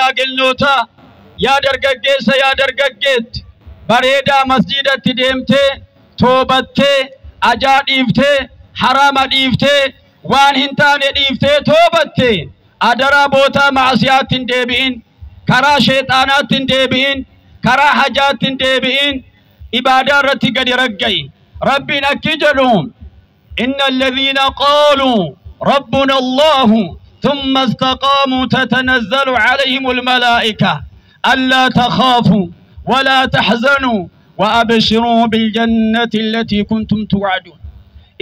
shimaagelnootaa yaa dargaggeessa yaa dargaggeetti bareedaa masjidatti deemtee toobattee ajaa dhiiftee haraama dhiiftee waan hin taane dhiiftee toobatte adaraa bootaa maasiyaatti hin deebi'in karaa sheexaanaatti hin deebi'in karaa hajaatti hin deebi'in ibaadaa irratti gadi ragga'i rabbiin akki jedhu inna alladhiina qaaluu rabbuna allahu ثم استقاموا تتنزل عليهم الملائكة ألا تخافوا ولا تحزنوا وأبشروا بالجنة التي كنتم توعدون.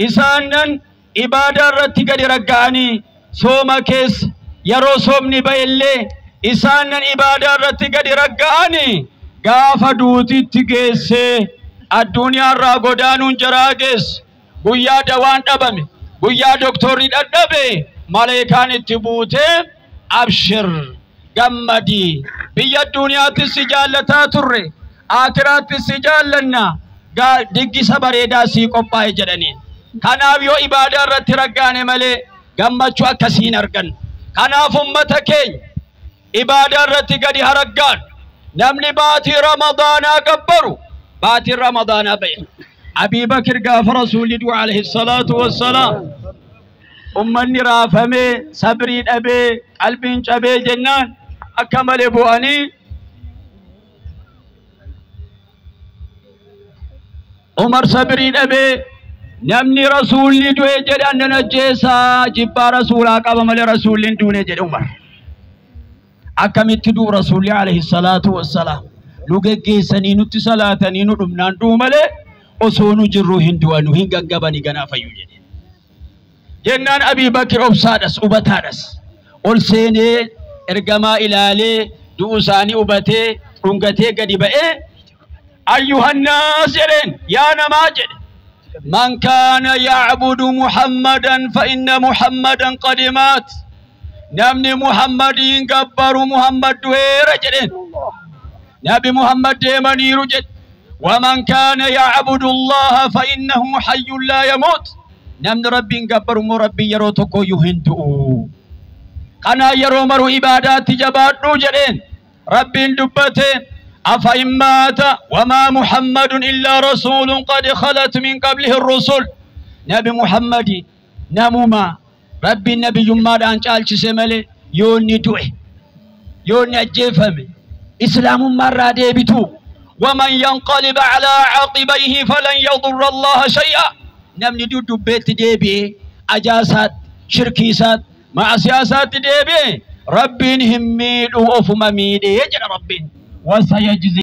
إسانا إبادة رتي قد رقاني سوما كيس يرو سومني بيلي إسانا إبادة رتي قد رقاني قاف دوتي تكيسي الدنيا راقودان جراجس قويا دوان أبمي قويا دكتوري أدبي ملائكان التبوتي أبشر قمدي بيا الدنيا تسجالتا تري آخرات تسجالنا دقي سبريدا سي قبائي جدني kanaaf yoo ibaadaa irratti raggaane malee gammachuu akkasii hin argannu. Kanaaf ummata keenya ibaadaa irratti gadi haraggaan namni baatii Ramadaanaa gabbaru baatiin Ramadaanaa ba'e. Abii Bakir gaafa Rasuulli du'e alayhi salaatu wassalaam ummanni raafamee sabrii dhabee qalbiin cabee jennaan akka malee bu'anii Umar sabrii dhabee namni rasuulli du'e jedhan nan ajjeesaa jibbaa rasuulaa qaba malee rasuulli hin duune jedhe Umar. Akkamitti du'u rasuulli alayhi salaatu wassalaam nu geggeessanii nutti salaatanii nu dhumnaan du'u malee osoo nu jirru hin du'anu hin gaggabanii ganaa fayyu jedhe. Jennaan Abii Bakir obsaadhas hubataadhas ol seenee ergamaa ilaalee du'u isaanii hubatee dhungatee gadi ba'ee ayyuhannaas jedheen yaa namaa jedhe. من كان يعبد محمدا فإن محمدا قد مات. نمني محمد ينكبر محمد رجل نبي محمد ديمني رجل. ومن كان يعبد الله فإنه حي لا يموت. نمن ربي ينكبر ربي يروتكو يهندو أنا يرومر عبادات جبات رجلين ربي دبته أفإن مات وما محمد إلا رسول قد خلت من قبله الرسل. نبي محمد نموما ربي النبي يمار أنشال سمالي يوني دوي يوني أجيفمي إسلام مرة ديبتو ومن ينقلب على عقبيه فلن يضر الله شيئا. نمني دو بيت ديبي أجاسات شركيسات مع سياسات ديبي ربي هميد وأفمميد يجرى ربي وسيجزي.